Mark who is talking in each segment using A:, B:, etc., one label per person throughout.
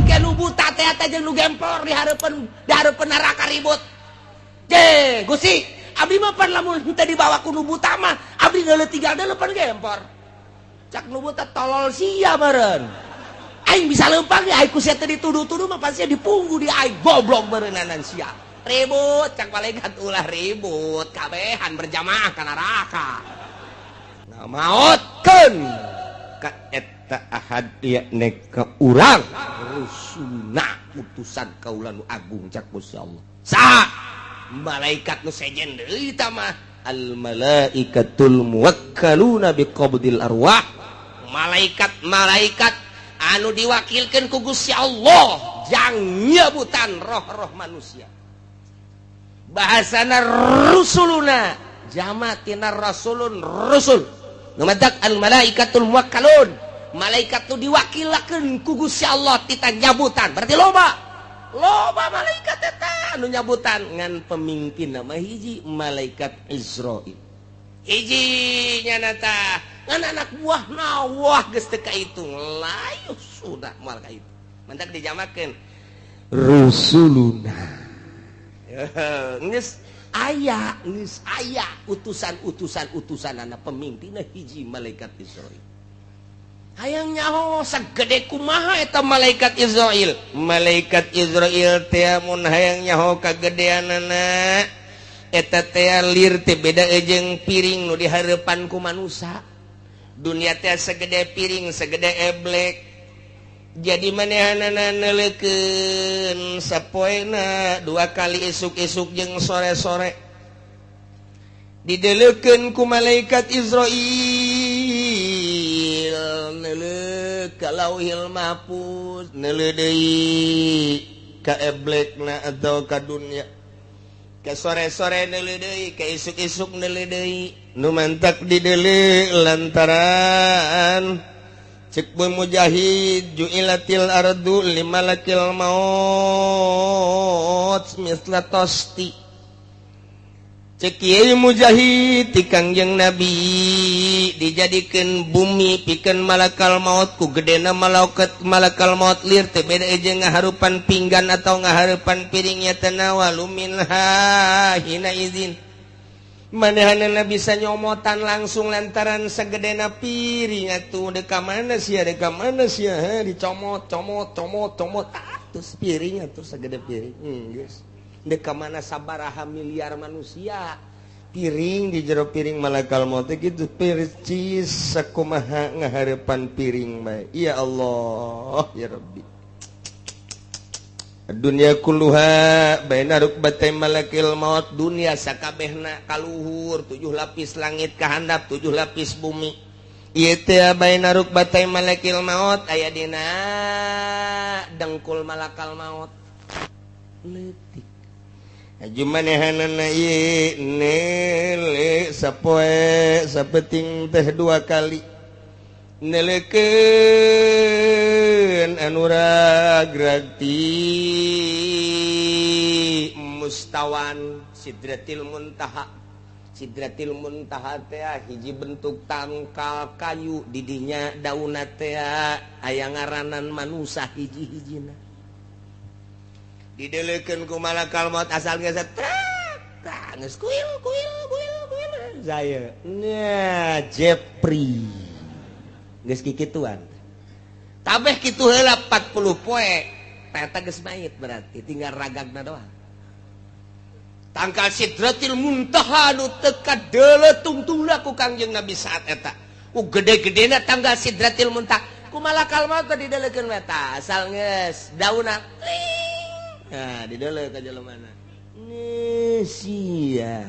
A: Engke nu buta teh teh jeung nu gempor di hareupeun neraka ribut. Je, Gusti, abdi mah pan lamun henteu dibawa ku nu buta mah, abdi geuleuh tinggal deuleupan gempor. Cak nu buta, tolol sia meureun. Aing bisa leumpang ya, aing ku sia teh dituduh-tuduh mah pasti dipunggu di aing, goblok meureunnanan sia. Ribut, cak malaikat, ulah ribut, kabehan berjamaah ka neraka. Nah, maotkeun ka eta ahad yakni ka urang rusulna, utusan kaula nu agung, cak Gusti Allah. Saha malaikat nu sejen deui tah mah? Al malaikatul muwakkaluna biqabdil arwah, malaikat malaikat anu diwakilkan ku Gusti Allah jang nyebutan roh-roh manusia. Bahasana rusuluna, jama tina rasulun, rusul. Nu matak al malaikatul muwakkalun, malaikat nu diwakilakeun ku Gusti Allah tita nyabutan. Berarti loba loba malaikat eta anu nyabutan, ngan pemimpin nama hiji, malaikat Izrail hiji nyana tah, ngan anak buah wah geus teu kahitung, layu sudah moal kahitung. Mantak dijamakeun rusuluna. Geus aya, geus aya utusan-utusan, utusan anak pemimpinna hiji, malaikat Izrail. Hayang nyaho sagede kumaha eta malaikat Izrail? Malaikat Izrail teh mun hayang nyaho kagedeanana eta teh, lir teh beda jeung piring nu dihareupan ku manusia. Dunia teh segede piring, segede eblek. Jadi manehanana neuleukeun sapoena dua kali, isuk-isuk jeung sore-sore, dideleukeun ku malaikat Izrail, neuleuh ka Lauhil Mahfuz, neuleuh deui ka eblekna atau ka dunia, ke sore-sore neuleuh deui, ke isuk-isuk neuleuh deui. Nu mantak dideuleu lantaran cek Mujahid, ju'ilatil ardu limalakil maut misla tosti. Cek Kiai Mujahid ti Kangjeng Nabi, dijadikan bumi pikeun malakal maut. Ku gedena malaikat malakal maut, lir teh beda jeung ngaharupan pinggan atau ngaharupan piringnya, tanawalu minha hina izin, manehanana bisa nyomotan langsung lantaran segedena piring atuh. Deka mana sia, deka mana sia, dicomot, comot, comot, comot, ah, terus piring atuh segede piring. Geus deka mana sabaraha miliar manusia, piring di jero piring malakal maut gitu percis sakumaha ngaharepan piring bae. Ya Allah, ya Rabbi, dunia kulluha baina rukbatay malakil maut. Dunia sakabehna kaluhur, tujuh lapis langit kahandap, tujuh lapis bumi ieu teh, baina rukbatay malakil maut, aya dina dengkul malakal maut, leutik. Aju manehanana ieu neuleuh sapoe sapeting teh dua kali, neleukeun anu ragrag ti mustawan Sidratil Muntaha. Sidratil Muntaha teh hiji bentuk tangkal kayu, didinya daunna teh aya ngaranan manusa hiji-hijina. Dideleukeun ku malakal maut, asal geus trak geus kuil kuil kuil kuil saya nya Jepri geus kikituan kabeh kitu heula. 40 poe eta geus mayit, berarti tinggal ragagna doang. Tangkal Sidratil Muntaha nu teu kadeuleu tungtungna ku Kangjeng Nabi saat eta, ku gede-gedena tanggal Sidratil Muntaha, ku malakal maut dideleukeun eta asal geus daunna kling. Nah, dideuleu ka jelema nih sia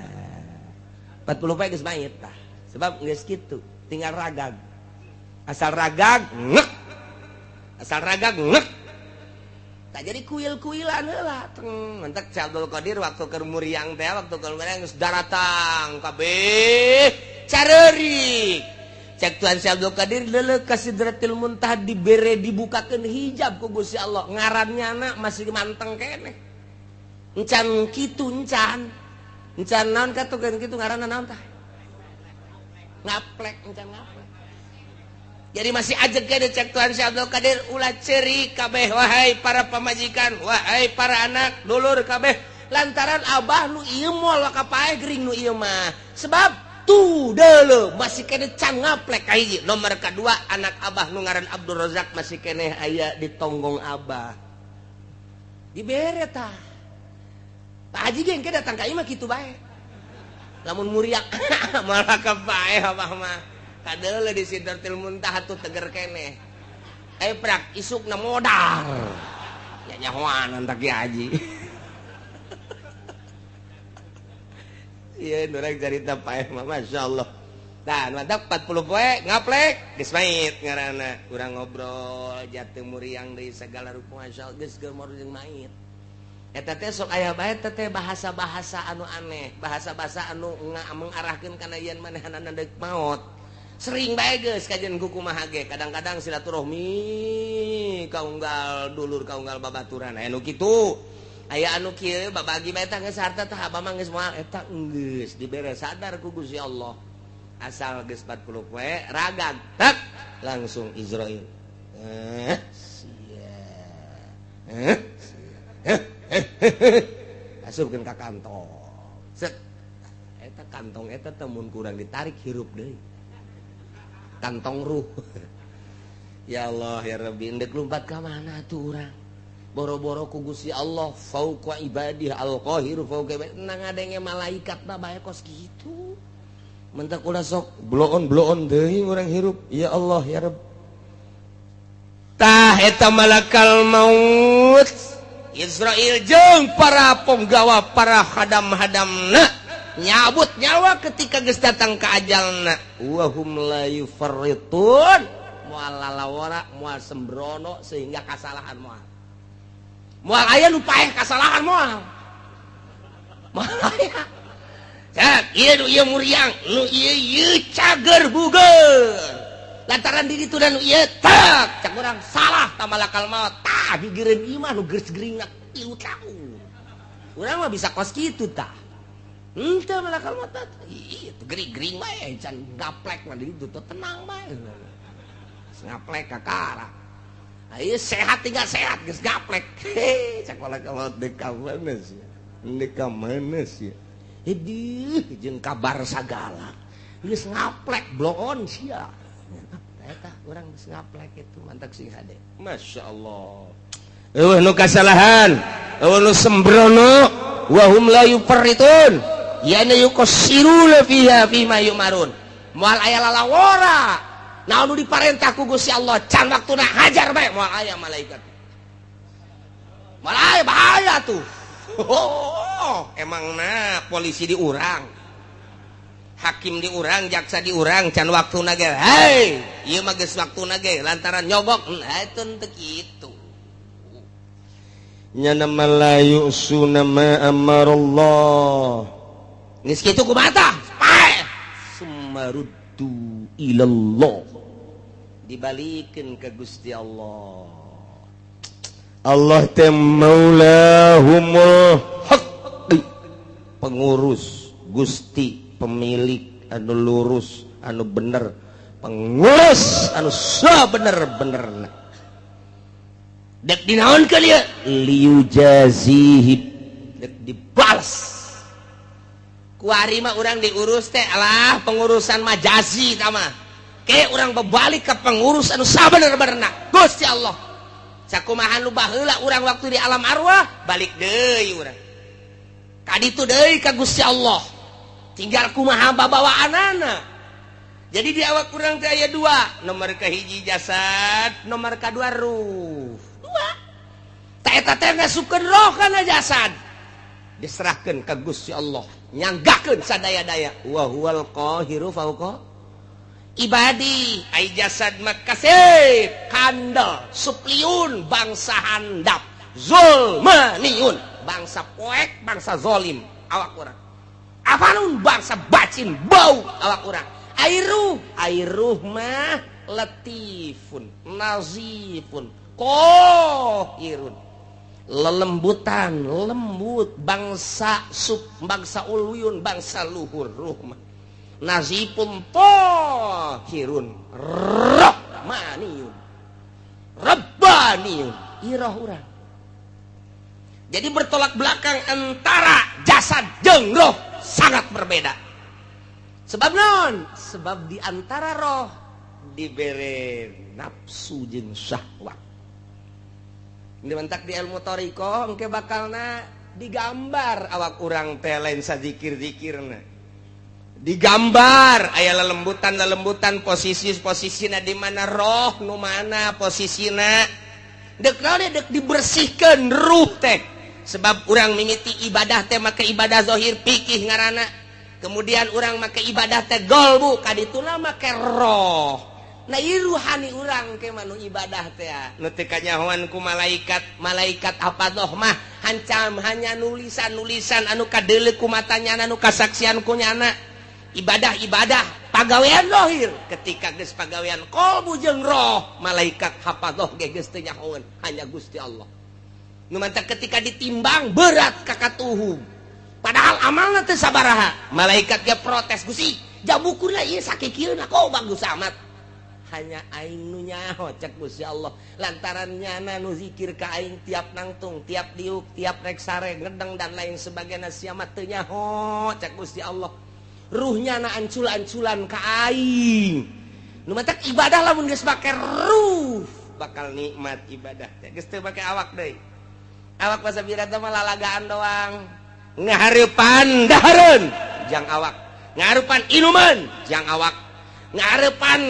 A: 40 poe geus mayit tah, sebab geus kitu tinggal ragag, asal ragag ngek, asal ragag ngek. Tak jadi kuil-kuilan heula teng. Mentek Syekh Abdul Qadir waktu keur muriang teh, waktu keur muriang geus daratang kabeh careurik. Cek Tuan Syekh Abdul Qadir, leuleuh ka Sidratil Muntaha, dibere, dibukakeun hijab ku Gusti Allah, ngarannya anak masih manteng keneh, encan kitu, encan encan naon katukeun kitu, ngaranna naon tah, ngaplek, encan ngaplek. Jadi masih ajeg ge cek Tuhan Syekh Abdul Qadir ulah ceri kabeh wahai para pamajikan, wahai para anak, dulur kabeh lantaran abah nu ieu moal waka paeh gering nu ieu mah. Sebab tuh deuleu masih kene can ngaplek kahiji. Nomor kadua anak abah nu ngaran Abdul Razak masih keneh aya di tonggong abah. Dibere tah. Pak Haji ge engke datang ka imah kitu bae. Lamun muriak malah kapaeh abah mah. Kadeuleu di Sidratil Muntaha tuh teger keneh. Eh prak isukna modar. Ya nyahoanan tak Ki Haji. Iya, nurang carita paeh mah masyaallah. Tah, mantap 40 poe ngaplek geus mait ngaranna. Urang ngobrol jatuh muriang deui segala rupa masyaallah geus gemor jeung mait. Eta teh sok aya bae teh bahasa-bahasa anu aneh, bahasa-bahasa anu mengarahkeun kana yen manehanana deuk maot. Sering bae geus kajian kumaha ge, kadang-kadang silaturahmi kaunggal dulur kaunggal babaturan aya nu kitu. Aya anu kieu babagi bae tah geus harta tah abah mah geus moal eta geus dibere sadar ku Gusti Allah. Asal geus 40 poe ragag tak langsung Izrail. Sia. Asupkeun ka kantong. Set. Eta kantong eta teh mun kurang ditarik hirup deui. Kantong ruh. Ya Allah ya Rabbi, endek lumpat ka mana tuh urang? Boro-boro ku Gusti Allah fauqa ibadih al-qahiru fauqa ibadih. Nang ngadenge malaikat mah bae kos kitu. Mentak ulah sok bloon-bloon deui urang hirup. Ya Allah ya Rabb. Tah eta malakal maut Israil jeung para penggawa para hadam-hadamna nyabut nyawa ketika geus datang ka ajalna. Wa hum la yufarritun, moal lalawara moal sembrono sehingga kasalahan moal. Moal aya nu paeh kasalahan moal. Moal aya. Cak, ieu nu ieu muriang, nu ieu ieu cager buger. Lantaran diri tu dan nu ieu tak, cak urang salah ta malakal maut. Tah gigireun ieu mah nu geus geuringna 3 tahun. Urang mah bisa kos kitu tah. Henteu malakal maut. Ieu gering-gering bae can gaplek mah di ditu tenang bae. Ngaplek kakara. Ayo sehat tinggal sehat geus gaplek. Heh, cak malakal maut deuk ka mana sia? Deuk ka mana sia? Hidih jeung kabar sagala. Geus ngaplek bloon sia. Eta urang geus ngaplek itu mantak sing hade. Masyaallah. Eueuh nu kasalahan, eueuh nu sembrono, wa hum la yufarritun. Ya na yuqassiruna fiha fima yumarun. Moal aya lalawora. Naon nu diparentah ku Gusti Allah can waktuna hajar bae moal aya malaikat. Moal aya bahaya tuh. Oh, emangna polisi diurang, hakim diurang, jaksa diurang, can waktuna ge. Hei, ieu mah geus waktuna ge lantaran nyogok. Nah, itu teu kitu. Nyana malayu suna ma amarallah. Geus kitu kumaha tah? Paeh. Sumaruddu ilallah. Dibalikeun ka Gusti Allah. Allah teh maulahumul haq, pengurus Gusti, pemilik anu lurus anu bener, pengurus anu sabener-benerna. Dek dinaonkeun ieu liujazihi, dek dibales. Kuari mah urang diurus teh alah pengurusan majazi tah mah. Ke urang berbalik ke pengurus anu sabener-benerna Gusti Allah. Sakumaha nu baheula urang waktu di alam arwah balik deui urang. Kaditu deui ka Gusti Allah. Tinggal kumaha babawaanana. Jadi di awak urang teh aya dua, nomor kahiji jasad, nomor kadua ruh. Dua. Ta eta teh ngasupkeun roh kana jasad. Diserahkeun ka Gusti Allah, nyanggakeun sadaya-daya. Wa huwal qahiru fauqa ibadi. Ai jasad mah kasep, kandel, supliun, bangsa handap, zulmaniun, bangsa poek, bangsa zolim awak urang. Afanun bangsa bacin bau awak urang. Ai ruh mah latifun, nazifun, kohirun, lelembutan, lembut, bangsa sub, bangsa uluyun, bangsa luhur ruh mah. Nazifun tohirun, roh Rahmaniyun Rabbaniyun. Ieu roh urang. Jadi bertolak belakang antara jasad jeung roh sangat berbeda. Sebab non? Sebab di antara roh dibere nafsu jeung syahwat. Dimentak di ilmu thariqah engke bakalna digambar awak urang teh lain sazikir-zikirna. Digambar aya lelembutan-lelembutan posisi-posisina di mana roh nu mana posisina. Dek naon dek dibersihkeun ruh teh. Sebab urang mimiti ibadah teh make ibadah zahir pikih ngaranna. Kemudian urang make ibadah teh golbu kadituna make roh. Nah ieu ruhani urang ke manu ibadah teh nu teu kanyahoan ku malaikat. Malaikat apa mah hancam hanya nulisan-nulisan anu kadeuleu ku matanya anu kasaksian ku nyana. Ibadah-ibadah pagawean zahir ketika geus pagawean kolbu jeung roh malaikat hafadzah ge geus teu nyahoeun hanya Gusti Allah. Nu mantak ketika ditimbang berat kakatuhum. Padahal amalna teu sabaraha. Malaikat ge protes, Gusti, jabukurna ieu sakikieuna kok bagus amat. Hanya aing nu nyaho cek Gusti Allah. Lantaran nyana nu zikir ka aing tiap nangtung, tiap diuk, tiap rek sare, ngedeng dan lain sebagainya sia mah teu nyaho cek Gusti Allah. Ruhnya na ancul-anculan ka aing. Nu mantak ibadah lamun geus make ruh bakal nikmat ibadah teh. Geus teu make awak deui. Awak bahasa birata mah lalagaan doang. Ngahareupan dahareun jang awak, ngahareupan inuman jang awak, ngahareupan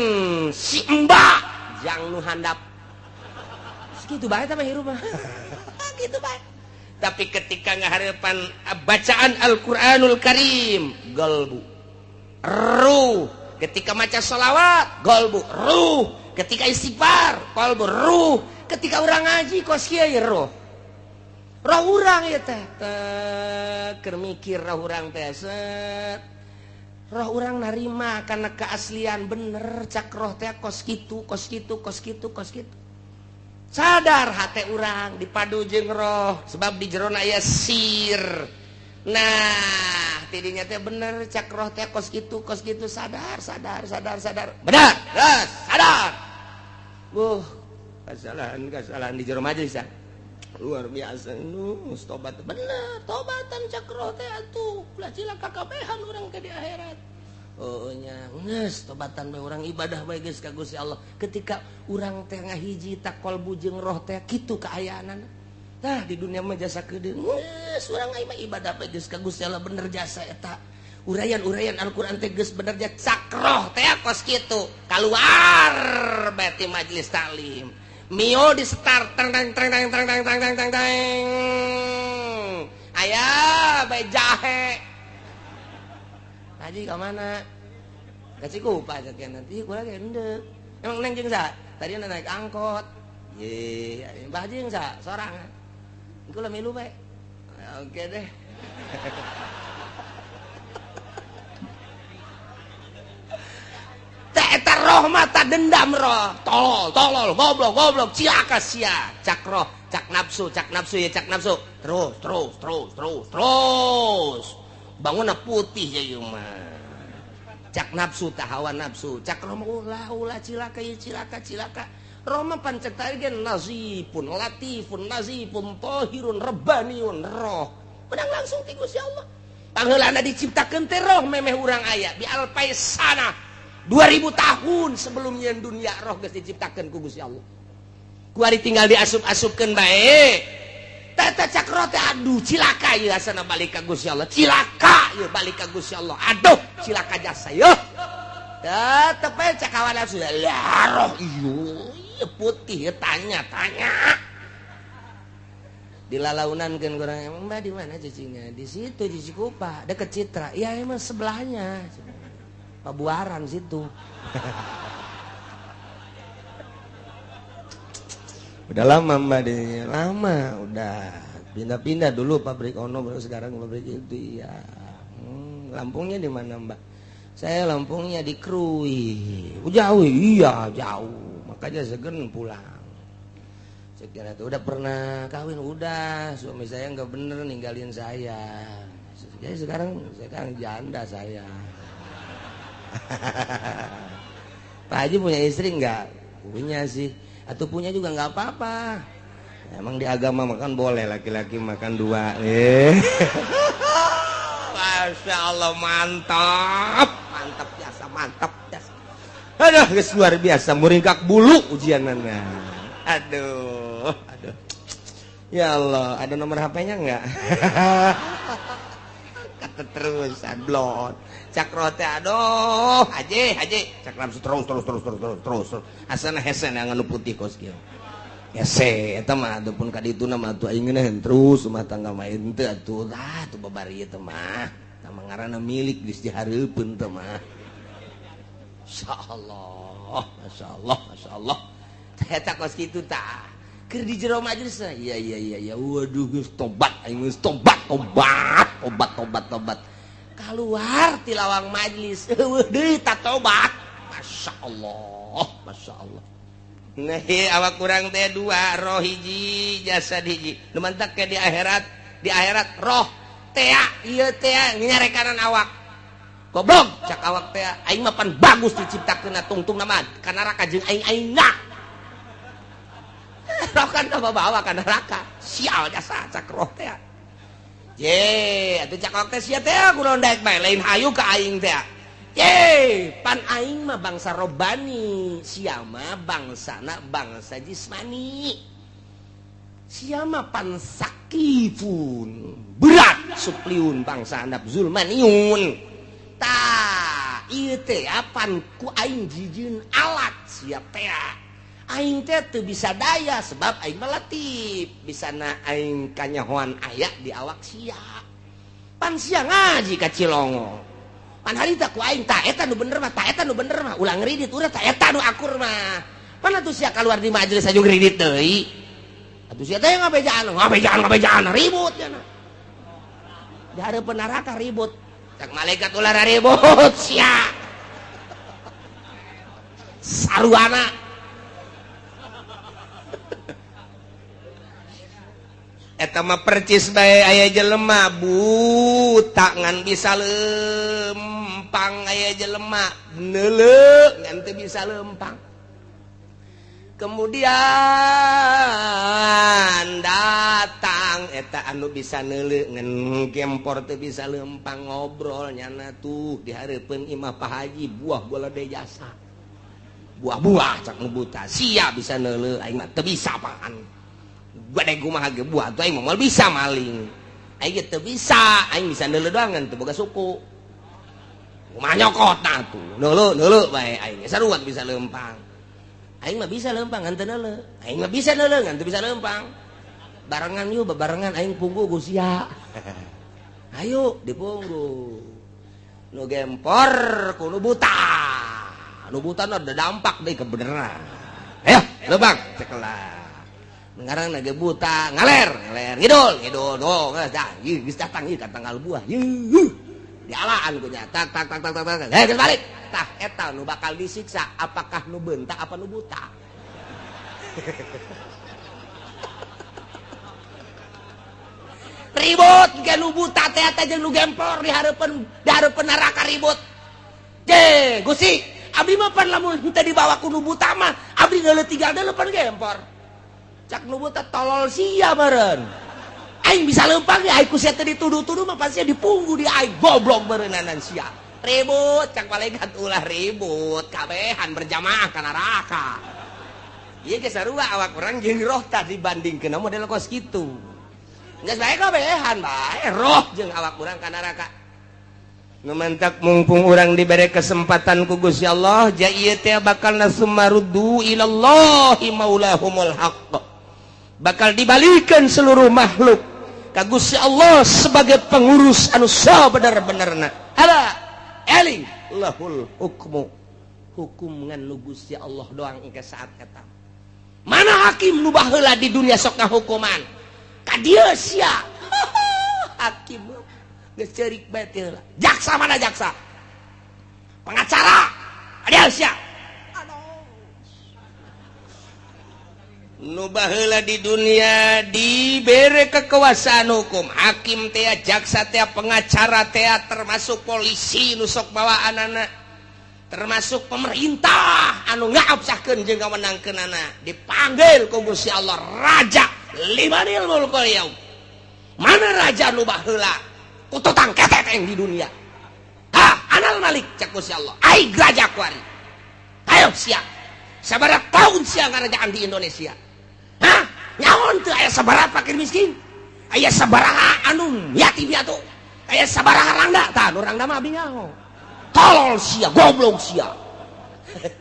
A: si emba jang nu handap. Segitu bae tah mah hirup mah. Kitu bae. Tapi ketika ngahareupan bacaan Al-Qur'anul Karim, galbu ruh. Ketika maca sholawat, galbu ruh. Ketika istighfar, qalbu ruh. Ketika urang ngaji kos kieu roh. Roh urang ieu teh keur mikir roh urang teh set. Roh urang narima kana keaslian bener cak roh teh kos kitu, kos kitu, kos kitu, kos kitu. Sadar hate urang dipadu jeung roh sebab di jerona aya sir. Nah, tidinya teh bener cak roh teh kos kitu, kos kitu, sadar, sadar, sadar, sadar. Benar, gas, sadar. Buh, kesalahan di jero majelis ah. Luar biasa nu tobat bener, tobatan cak roh teh atuh ulah cilaka kabehan urang ke di akhirat. Oh nya, geus tobatan bae urang ibadah bae geus ka Gusti Allah. Ketika urang teh ngahiji tak kolbu jeung roh teh kitu kaayaanana. Tah di dunia mah jasa kedeung. Geus urang mah ibadah bae geus ka Gusti Allah bener jasa eta. Uraian-uraian Al-Qur'an teh geus bener jasa cak roh teh kos kitu. Kaluar bae ti majelis taklim. Mio di start tang tang tang tang tang tang tang tang tang. Aya bae jahe. Haji ka mana? Ka Cikupa cek nanti kula ge endek. Emang neng jeung saha? Tadi naik angkot. Ye, Mbah jeung saha? Sorangan. Kula milu bae. Oke deh. Eta roh mata dendam roh. Tolol, tolol, goblok, goblok, cilaka sia. Cak roh, cak nafsu ya cak nafsu. Terus, terus, terus, terus, terus. Bangunna putih ya ieu mah. Cak nafsu tah hawa nafsu. Cak roh mah ulah ulah cilaka ieu cilaka cilaka. Roh mah pancek tadi ge nazifun, latifun, nazifun, tahirun, rabbaniun roh. Menang langsung ti Gusti Allah. Pangheulana diciptakeun teh roh memeh urang aya bi alfaisana. 2000 tahun sebelumnya dunia roh geus diciptakeun ku Gusti Allah. Kuari tinggal diasup-asupkeun bae. Tata cak roh teh aduh cilaka ieu asana balik ka Gusti Allah. Cilaka ieu balik ka Gusti Allah. Aduh cilaka jasa ieu. Tetep bae cak hawa nafsu. Lah roh ieu putih tanya-tanya. Dilalaunankeun kurang emang Mbak di mana cicingnya? Di situ di Cikupa, deket Citra. Ya emang sebelahnya. Pabuaran situ. Udah lama Mbak di lama udah pindah-pindah dulu pabrik ono baru sekarang pabrik itu ya. Lampungnya di mana Mbak? Saya Lampungnya di Krui. Oh, jauh, iya jauh. Makanya segen pulang. Sekian itu udah pernah kawin udah, suami saya nggak bener ninggalin saya. Jadi sekarang janda saya. Pak Haji punya istri enggak? Punya sih. Atau punya juga nggak apa-apa. Emang di agama makan boleh laki-laki makan dua. Masya Allah, mantap. Mantap biasa, mantap biasa. Aduh, geus luar biasa muringkak bulu ujianana. Aduh, aduh. Ya Allah, ada nomor HP-nya enggak? Kata terus blon. Cak rote aduh, haji, haji. Cak langsung terus terus terus terus terus terus. Asana hesen yang anu putih kos kieu. Hese eta mah ataupun ka dituna mah atuh aing ngeunaheun terus rumah tangga mah henteu atuh lah atuh babari eta mah. Tah ngaranna milik geus dihareupeun teh mah. Masyaallah, masyaallah, masyaallah. Eta kos kitu tah. Keur di jero majelis iya iya iya iya waduh geus tobat aing geus tobat tobat tobat tobat tobat. Keluar ti lawang majelis eueuh deui ta tobat. Masyaallah, masyaallah. Nah, awak kurang teh dua, roh hiji, jasad hiji. Nu mantak ke di akhirat roh tea, ieu tea nyarekanan awak. Goblok cak awak teh aing mah pan bagus diciptakeun tungtung mah ka neraka jeung aing aingna. Roh kan bawa ka neraka. Sial jasa cak roh teh. Ye, atuh cak awak teh sia teh kunaon daek bae lain hayu ka aing teh. Ye, pan aing mah bangsa robani, sia mah bangsana bangsa jismani. Sia mah pan sakifun, berat supliun bangsa handap zulmaniun. Tah, ieu teh pan ku aing jijieun alat sia teh. Aing teh teu bisa daya sebab aing mah latif, bisana aing kanyahoan aya di awak sia. Pan sia ngaji ka Cilongo. Pan harita ku aing ta eta nu bener mah, ta eta nu bener mah, ulah ngridit urang ta eta nu akur mah. Pan atuh sia kaluar di majelis aju ngridit deui. Atuh sia teh ngabejaan, ngabejaan, ngabejaan ribut cenah. Di hareupeun neraka ribut. Cak malaikat ulah ribut sia. Saruana. Eta mah percis bae aya jelema buta ngan bisa lempang, aya jelema neuleu ngan teu bisa lempang. Kemudian datang eta anu bisa neuleu ngan gempor teu bisa lempang, ngobrol nyana tuh di hareupeun imah Pak Haji buah bola de jasa. Buah-buah cak nu buta sia bisa neuleu aing mah teu bisa apaan. Gede kumaha ge buah tuh aing mah moal bisa maling. Aing ge teu bisa, aing bisa neuleu doang ngan teu boga suku. Kumaha nyokot nah tuh, neuleu neuleu bae aing sarua bisa lempang. Aing mah bisa lempang ngan teu neuleu. Aing mah bisa neuleu ngan teu bisa lempang. Barengan yuk bebarengan aing punggu ku sia. Ayo dipunggu. Nu gempor ku nu buta. Nu buta nu ada dampak deui kebeneran. Ayo lempang cekelah. Ngarang lagi buta, ngaler, ngaler, ngidul, ngidul, do, geus dah, geus datang ieu ka tanggal buah, yeuh, dialaan ku nya, tak tak tak tak tak, tak, heh, geus balik, tah eta nu bakal disiksa, apakah nu beunta apa nu buta? Ribut, ge nu buta teh eta jeung nu gempor di hareupeun neraka ribut. Je, Gusti, abdi mah pan lamun henteu dibawa ku nu buta mah, abdi deuleu tinggal deuleu pan gempor. Cak nu buta tolol sia meureun. Aing bisa lempang ya, aing ku sia teh dituduh-tuduh mah pasti dipunggu di aing goblok meureunnanan sia. Ribut cak malaikat ulah ribut, kabehan berjamaah ka neraka. Ieu ge sarua awak urang jeung roh tah dibandingkeun model kos kitu. Geus bae kabehan bae roh jeung awak urang ka neraka. Nu mantak mumpung urang dibere kesempatan ku Gusti Allah, ja ieu teh bakal nasumaruddu ilallahi maulahumul haqq. Bakal dibalikan seluruh makhluk ka Gusti Allah sebagai pengurus anu sabener-benerna. Ala eling lahul hukmu. Hukum ngan nu Gusti Allah doang engke saat eta. Mana hakim nu baheula di dunia sok ngahukuman? Ka dieu sia. Hakim geus ceurik bae teh heula. Jaksa mana jaksa? Pengacara. Adieu sia. Nu baheula di dunia dibere kekuasaan hukum, hakim teh, jaksa teh, pengacara teh, termasuk polisi nu sok bawaan anak. Termasuk pemerintah anu ngaabsahkeun jeung ngawenangkeunana dipanggil ku Gusti Allah, raja limanil mulkul yaum. Mana raja nu baheula kututang keteteng di dunia? Ha, anal malik, cek Gusti Allah. Aing raja kuari. Ayo sia. Sabaraha tahun sia ngarajaan di Indonesia? Hah? Nyaon teu aya sabaraha fakir miskin? Aya sabaraha anu yatim piatu? Aya sabaraha rangda? Tah, nu rangda mah abi nyaho. Tolol sia, goblok sia.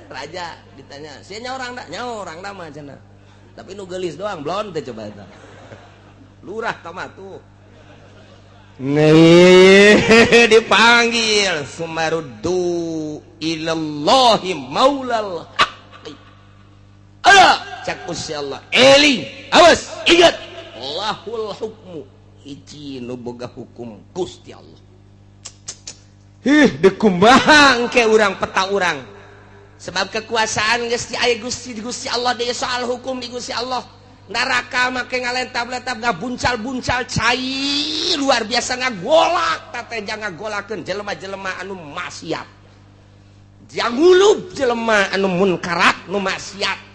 A: Raja ditanya, sia nyaho rangda? Nyaho rangda mah cenah. Tapi nu geulis doang, blon teh coba eta. Lurah tama tuh. Nih dipanggil sumaruddu ilallahi maulal haqqi. Ala cak Gusti Allah. Eling, awas, ingat. Lahul hukmu, hiji nu boga hukum Gusti Allah. Ih, dekumaha engke urang peta urang. Sebab kekuasaan geus di aya Gusti di Gusti Allah deui, soal hukum di Gusti Allah. Neraka make ngalentab-lentab, ngabuncal-buncal cai luar biasa, ngagolak teh ngagolakeun jelema-jelema anu maksiat. Jang ngulub jelema anu munkarat nu maksiat.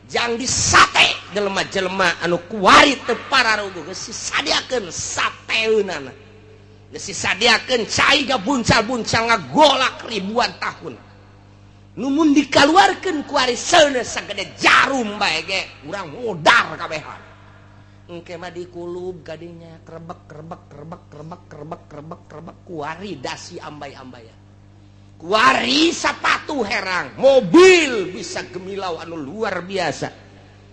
A: Jang disate jelema-jelema anu kuari teu pararuguh, geus disadiakeun sateunana. Geus disadiakeun cai ngabuncal-buncal ngagolak ribuan tahun. Numun dikaluarkeun kuari seuneu sagede jarum bae ge urang modar kabehan. Engke mah dikulub kadinya, krebek krebek krebek krebek krebek krebek krebek, kuari dasi ambay-ambayan. Kuari sapatu herang, mobil bisa gemilau anu luar biasa.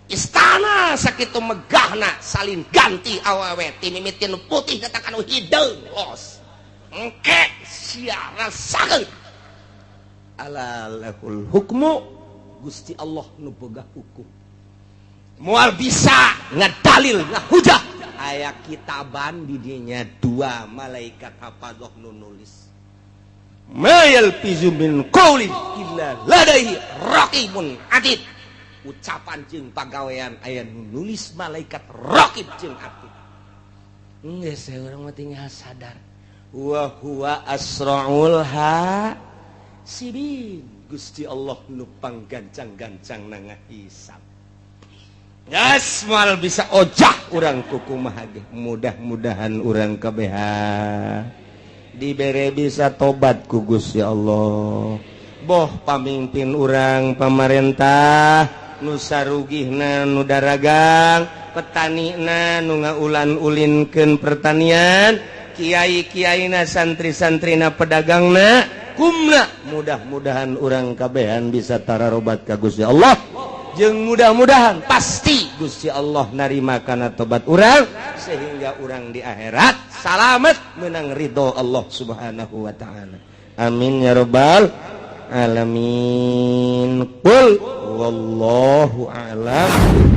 A: Istana sakitu megahna, salin ganti awewe ti mimitin putih datang anu hideung los. Engke sia rasakeun. Ala lahul hukmu, Gusti Allah nu boga hukum. Moal bisa ngedalil ngahujah. Aya kitaban di dinya, dua malaikat hafadzah nu nulis. Ma yalfizu min qaulin illa ladaihi raqibun atid. Ucapan jeung pagawean aya nu nulis malaikat raqib jeung atid. Geus urang mah tinggal sadar. Wa huwa asraul hasibin. Gusti Allah nu panggancang-gancang na ngahisab. Gas moal bisa ojah urang kukumaha ge. Mudah-mudahan urang kabehan dibere bisa tobat ku Gusti Allah. Boh pamimpin urang, pamarentah nu sarugihna, nu daragang, petanina nu ngaulan-ulinkeun pertanian, kiai-kiaina, santri-santrina, pedagangna, kumna, mudah-mudahan urang kabehan bisa tararobat ka Gusti Allah. Jeung mudah-mudahan pasti Gusti Allah narima kana tobat urang sehingga urang di akhirat salamet, menang ridho Allah Subhanahu wa taala. Amin ya rabbal alamin. Qul wallahu a'lam.